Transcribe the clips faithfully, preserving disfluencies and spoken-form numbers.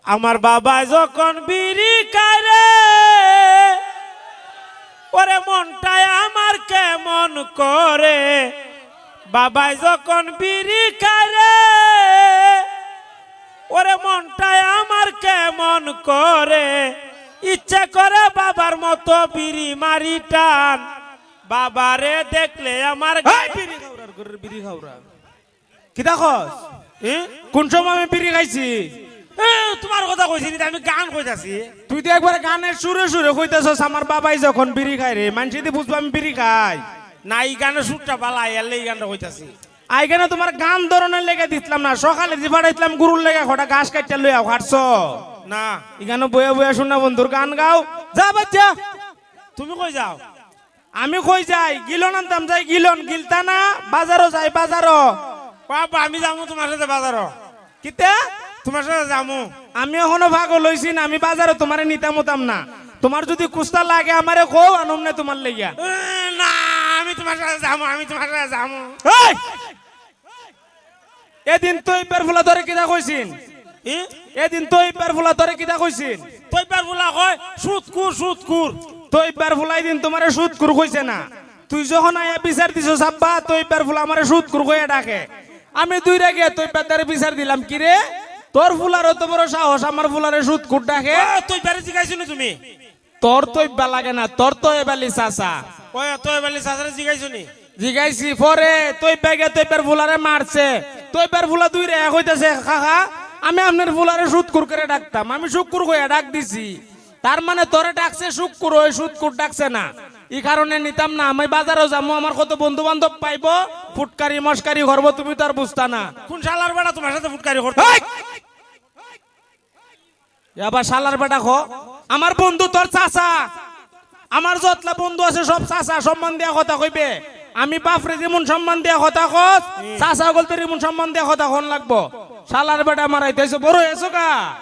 আমার বাবায় যখন বিড়ি খায় রে, ওরে মনটায় আমার কেমন করে। বাবায় যখন বিড়ি খায় রে, ওরে মনটায় আমার কেমন করে। ইচ্ছে করে বাবার মতো বিড়ি মারি টান। বাবারে দেখলে আমার এই বিড়ি খাওরার ঘরের বিড়ি খাওরা। কিতা কস? এ? কোন সময় আমি বিড়ি খাইছি? এ, তোমার কথা কইছি নি, আমি গান কইতাছি। তুই তো একবারে গানের সুরে সুরে কইতাছস, "আমার বাবায় যখন বিড়ি খায় রে", মানষে দি বুঝবো আমি বিড়ি খাই। না, ই গানের সুরটা ভালা, এর লাগি ই গানটা কইতাছি। আই গানে তোমার গান ধরনের লেগে দিতলাম না, সকালে দি পাঠাইতলাম গরুর লেগে কটা ঘাস কাটিয়া লইয়া আও, খাটছো? না। ই গানে বইয়া বইয়া শুনা বন্ধুর গান গাও, যা বাচ্চা। তুমি কই যাও? আমি কই যাই? গিলন আনতাম যাই, গিলন গিলতা না, বাজারো যাই, বাজারো। বাবা, আমি যামু তোমার সাথে বাজারো। কিতা? তোমার সাথে যামু। আমি এখনো পাগল হইছি না, আমি বাজারো তোমারে নিতাম হতাম না। তোমার যদি কুস্তা লাগে আমারে কও, আনুম নে তোমার লাগিয়া। এ, না, আমি তোমার সাথে যামু, আমি তোমার সাথে যামু। এই! এদিন তৈবার ফুলা তোরে কিতা কইছিন? ই? এদিন তৈবার ফুলা তোরে কিতা কইছিন? তৈবার ফুলা কয়, "সুৎকুর, সুৎকুর।" তৈবার ফুলা এদিন তোমারে সুৎকুর কইছে না। তুই যখন আইয়া বিচার দিছস আব্বা, তৈবার ফুলা আমারে সুৎকুর কইয়া ডাকে। আমি দৌড়া গিয়া তৈবার দ্বারে বিচার দিলাম, "কি রে, তোর ফুলার অত বড় সাহস, আমার ফুলারে সুৎকুর ডাকে?" ও, তৈবারে জিগাইছো নি তুমি? তোর তৈবা লাগে না, তোর তৈবালি চাচা। ওই তৈবালি চাচারে জিগাইছো নি? জিগাইছি, পরে তৈবা গিয়া তৈবার ফুলারে মারছে। তৈবার ফুলা দৌড়া আইয়া কইতাছে, "কাকা, আমি আপনার ফুলারে সুৎকুর করে ডাকতাম, আমি শুক্কুর কইয়া ডাক দিছি।" তার মানে তোরে ডাকছে শুক্কুর, ওই সুৎকুর ডাকছে না। ই কারণে নিতাম না, আমি বাজারো যামু, আমার কত বন্ধু বান্ধব পাইবো, ফুটকারি মস্কারি করবো, তুমি তো আর বুঝতা না। কোন শালার বেটা তোমার সাথে ফুটকারি করতো? এই! এ আবার শালার বেটা খ, আমার বন্ধু তোর চাচা, আমার যতলা বন্ধু আছে সব চাচা, সম্মান দিয়া কথা কইবে। আমি বাপরে যেমন সম্মান দিয়া কথা কস, হুম। চাচা অকলতের এমন সম্মান দিয়া কথা কন লাগবো। শালার বেটা মারাইতে আইছো, বড় হয়েছো গা?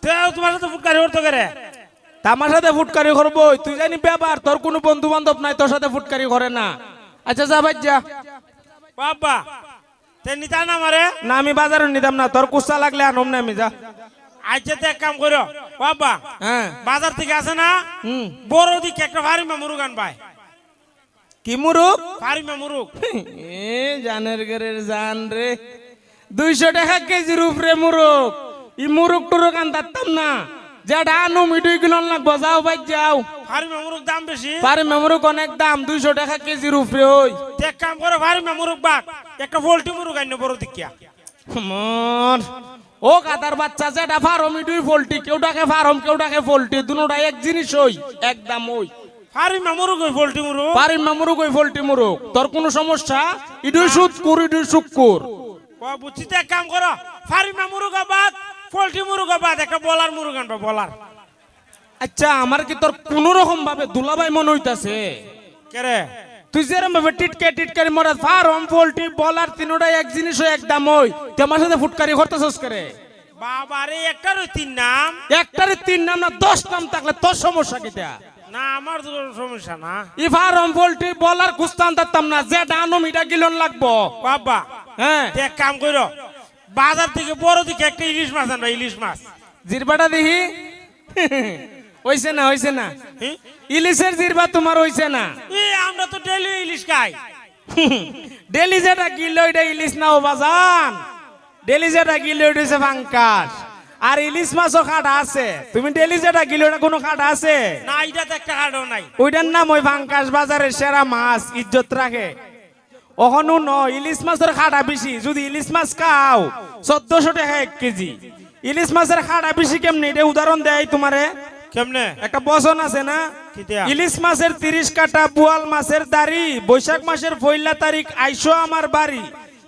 তেও তোমার সাথে ফুটকারি করতো কেরে? তামার সাথে ফুটকারি করবো, তুই জানি বেবার, তোর কোনো বন্ধু বান্ধব নাই, তোর সাথে ফুটকারি করে না। আচ্ছা, যা বাইর যা। বাবা, তে নিতা না আমারে? না, আমি বাজারো নিতাম না, তোর কুস্তা লাগলে আনুম না আমি, যা। আচ্ছা, তে এক কাম করো, ও আব্বা, হ্যাঁ। বাজার থেকে আছে না? হুম। বড় দেখি একটা ফার্মা মুরগ আনবায়। কি মুরগ? ফার্মা মুরগ। এ, জানের ঘরের জান রে। দুইশো টাকা কেজির উপরে মুরগ। ই মুরগ টুরগ আনতাম না। যেটা আনুম ইডুই গিলন লাগবো, যাও বাইর যাও। ফার্মা মুরগ দাম বেশি। ফার্মা মুরগ অনেক দাম, দুইশো টাকা কেজির উপরে ওই। তে এক কাম করো, ফার্মা মুরগ বাদ, একটা পোল্ট্রি মুরগ আইনো বড় দেখিয়া। আমার ও গাধার বাচ্চা, যেটা ফার্ম ইডুই পোল্ট্রি, কেউ ডাকে ফার্ম, কেউ ডাকে পোল্ট্রি, দুনোটা এক জিনিস ওই, এক দাম ওই। ফার্মা মুরগ ওই পোল্ট্রি মুরগ? ফার্মা মুরগ ওই পোল্ট্রি মুরগ। তোর কোনো সমস্যা? ইডুই না। সুৎকুর, ইডুই শুক্কুর। ও, বুঝছি, তো এক কাম করো, ফার্মা মুরগ বাদ, পোল্ট্রি মুরগ বাদ, একটা বলার মুরগ আনবা, বলার। আচ্ছা, আমার কি তোর কোনো রকম ভাবে দুলাভাই মনে হইতাছে? কেরে? তুই যেরম ভাবে টিটকে টিটকারি মরে ফার্ম, পোল্ট্রি, বলার, তিনোটাই এক জিনিস, ওই এক দাম ওই। তুই আমার সাথে ফুটকারি করতেছস কেরে? বাবা রে, একটার ওই তিন নাম? একটারে তিন নাম না, দশ নাম থাকলে তোর সমস্যা কিতা? না, আমার তো কোনো সমস্যা না। ই ফার্ম, পোল্ট্রি, বলার কুস্তা আনতাম না, যেটা আনুম ইটা গিলন লাগবো। বাবা, হ্যাঁ। তে এক কাম করো, বাজার থেকে বড় দেখি একটা ইলিশ মাছ আনবা, ইলিশ মাছ। জিরবাটা দেখি। হইছে না, হইছে না। হুম? ইলিশের জিরবা তোমার হইছে না। এ, আমরা তো ডেইলি ইলিশ খাই। ডেইলি যেটা গিলো, ওইটা ইলিশ না, ও বাজান। ডেইলি যেটা গিলো, ওইটা হইছে পাঙ্গাস। আর ইলিশ মাছও কাটা আছে। তুমি ডেইলি যেটা গিলো, ওটা কোনো কাটা আছে? না, এটা তো একটা কাটাও নাই। ওইটার নাম ওই পাঙ্গাস, বাজারের সেরা মাছ, ইজ্জত রাখে। অখনও ন, ইলিশ মাছর কাটা বেশি। যদি ইলিশ মাছ খাও, চোদ্দশো টাকা এক কেজি। ইলিশ মাছর কাটা বেশি কেমনে? এটা উদাহরণ দেয় তোমারে। কেমনে? একটা বচন আছে না? কিতা? ইলিশ মাছের তিরিশ কাটা, বোয়াল মাছের দাড়ি, বৈশাখ মাসের পয়লা তারিখ আইসো আমার বাড়ি।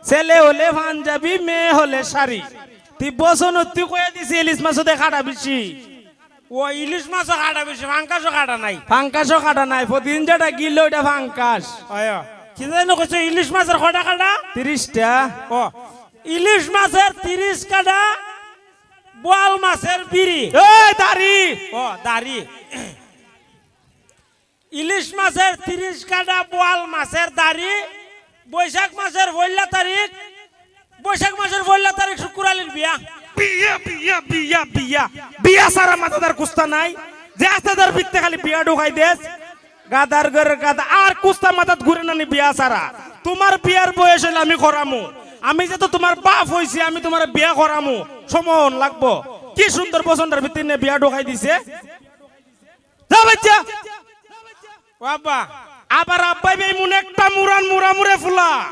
ছেলে হলে পাঞ্জাবি, মেয়ে হলে শাড়ি। তুই বচন, তুই কইয়া দিছি ইলিশ মাছতে কাটা বেশি। ও, ইলিশ মাছও কাটা বেশি, পাঙ্গাসও কাটা নাই। পাঙ্গাসও কাটা নাই, প্রতিদিন যেটা গিলো ওইটা পাঙ্গাস। অয়। কি যেন কইছো, ইলিশ মাছের কয়টা কাটা? তিরিশটা। ও, ইলিশ মাছের তিরিশ কাটা, বোয়াল মাছের বিড়ি। এই দাড়ি। ও, দাড়ি। ইলিশ মাছের তিরিশ কাটা, বোয়াল মাছের দাড়ি। বৈশাখ মাসের পয়লা তারিখ, বৈশাখ মাসের পয়লা তারিখ শুক্কুর আলীর বিয়া। বিয়া, বিয়া, বিয়া, বিয়া। বিয়া ছাড়া মাথাদার কুস্তা নাই। যে আছে তার ভিতরে খালি বিয়া ঢুকাই দেস। গাধার ঘরের গাধা। আর কুস্তা মাথাত ঘুরে না নি বিয়া ছাড়া। তুমার বিয়ার বয়স অইলে আমি করামু। আমি যে তো তুমার বাপ অইছি, আমি তুমারে বিয়া করামু। সময় লাগবো। কি সুন্দর বছন্তের ভিতরে নে বিয়া ঢুকাই দিছে। যা বাচ্চা। ও আব্বা। আবার আব্বাই বে এমন একটা মুরান মুরা মুরে ফুলা।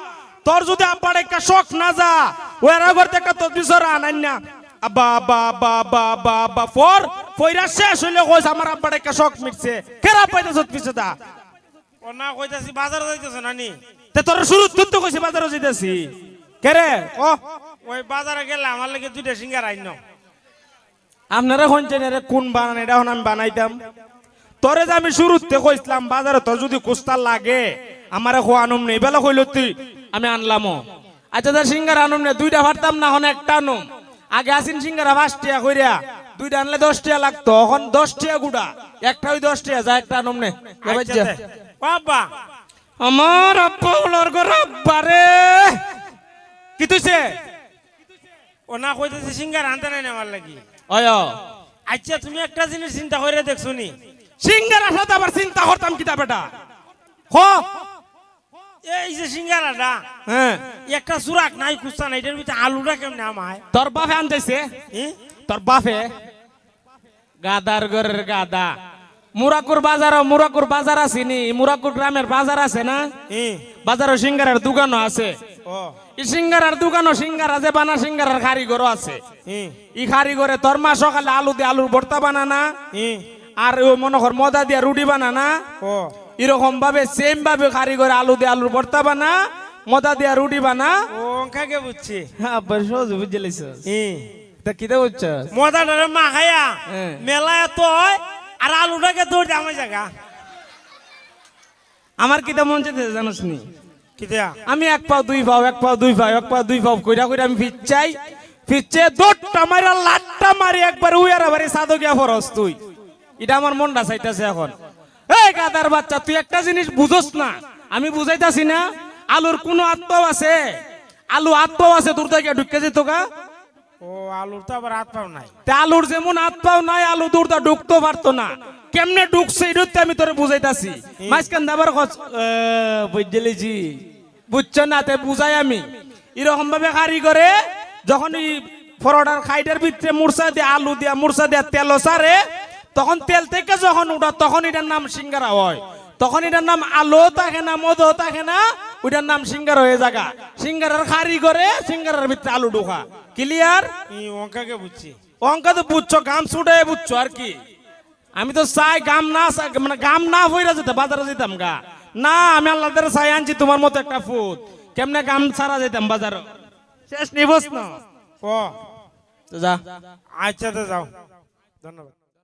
তোর যদি আব্বার একটা শখ না যা, ও এরা করতে একটা তসবি সরা আনাই না। আব্বা, আব্বা, আব্বা, আব্বা, আব্বা, আব্বা, ফর, ফইরা শেষ অইলে কইস, "আমার আব্বার একটা শখ মিটছে।" কেরা পাইতে সত পিছে দা? ও না কইতাছি, বাজারে যাইতেছ না নি? তে তোর শুরু তুই তো কইছি বাজারে যাইতেছি। কেরে? ও। ওই বাজারে গেলে আমার লাগি দুইটা সিঙ্গারা আইন। আপনারা কইছেন এরে কোন বানান, এটা এখন আমি বানাইতাম। তোরে যে আমি শুরুতে কইছিলাম, বাজারে তোর যদি কুস্তা লাগে, আমারে কো আনুম নেই, বেলা কইল তুই, আমি আনলামও। আচ্ছা, তোর সিঙ্গারা আনুম নে, দুইটা পারতাম না, এখন একটা আনুম। আগে আসিন সিঙ্গারা পাঁচ টিয়া কইরা, দুইটা আনলে দশ টিয়া লাগতো, এখন দশ টিয়া গুড়া, একটা ওই দশ টিয়া, যা একটা আনুম নে। যা আচ্ছা, বাইচ্চা। দে। ও আব্বা। আমার আব্বা ওলর ঘর আব্বা রে। কি তুইছে? ও না কইতেছে সিঙ্গারা আনতে নাই না আমার লাগি। অয়। আচ্ছা, তুমি একটা জিনিস চিন্তা করে দেখছো নি? সিঙ্গারা সাথে আবার চিন্তা করতাম কিতা বেটা? হ। এই যে সিঙ্গারাটা, হ্যাঁ। একটা সুরাক নাই, কুস্তা নাই, এটার ভিতরে আলুটা কেমনে আমায়? তোর বাপে আনতেছে? ই? তোর বাপে? গাদার ঘরের গাদা। মুরাকুর বাজারও, মুরাকুর বাজার আছে নি? মুরাকুর গ্রামের বাজার আছে না? ই। বাজারও সিঙ্গারার দোকানও আছে। ও। ই সিঙ্গারার দোকানও সিঙ্গারা যে বানা সিঙ্গারার কারিগরও আছে। ই। ই কারিগরে তোর মা সকালে আলু দিয়ে আলুর ভর্তা বানানা। ই। আর ও মনে কর ময়দা দিয়া রুটি বানানা। ও। এরকম ভাবে সেম ভাবে কারিগরে আলু দিয়ে আলুর ভর্তা বানা, ময়দা দিয়া রুটি বানা। ও, অঙ্কাকে বুঝছি। হ্যাঁ, আব্বা সহজে বুঝে লাইছস। ই। তা কিতা বুঝছস? ময়দাটারে মাখাইয়া হ্যাঁ। মেলায় তো হয়, আর আলুটাকে দৌড় জামাই জায়গা। আমার কিতা মন চাইতেছে জানোস নি? কিতা? আমি এক পাও দুই পাও, এক পাও দুই পাও, এক পাও দুই পাও কইরা কইরা আমি ফিচ্চাই, ফিচ্ছে দৌড়টা মারিয়া লাট্টা মারি একবার উয়ারা বাড়ি সাদো গিয়া ফরস তুই। এটা আমার মনটা চাইতেছে এখন। এই গাধার বাচ্চা, তুই একটা জিনিস বুঝোস না, আমি বুঝাইতাছি না। আলুর কোনো আত্মাও আছে? আলু আত্মাও আছে? দূর থেকে ঢুকে যেত গা। ও, আলুর তো আবার হাত পাও নাই। তে আলুর যেমন হাত পাও নাই, আলু দূরটা ঢুকতে পারতো না। কেমনে ঢুকছে, এটা তো আমি তোরে বুঝাইতাছি। হুম। মাঝখান দিয়ে আবার কস-, এ, বুঝলি জি? বুঝছো না? তে বুঝাই আমি। এরকম ভাবে কারিগরে যখন এই পরোটার খাইডের ভিতরে মুরসা দিয়ে, আলু দিয়া, মুরসা দিয়া তেল সারে, তখন তেল থেকে যখন উঠা, তখন এটার নাম সিঙ্গারা হয়। তখন এটার নাম আলু থাকে না, মধু থাকে না, ওইটার নাম সিঙ্গারা হয়ে জায়গা। সিঙ্গারার কারিগরে সিঙ্গারার ভিতরে আলু ঢুকা। ক্লিয়ার? ই, অঙ্কাকে বুঝছি। অঙ্কা তো বুঝছো, গাম ছুটাই বুঝছো আর কি। আমি তো চাই গাম না চা-, মানে গাম না ফইরা যেতে বাজারে যেতাম গা। না, আমি আল্লাহর দ্বারা চাই আনছি তোমার মতো একটা ফুত। কেমনে গাম ছাড়া যেতাম বাজারে? শেষ নিবস না। ও। তো যা। আচ্ছা, তো যাও। ধন্যবাদ।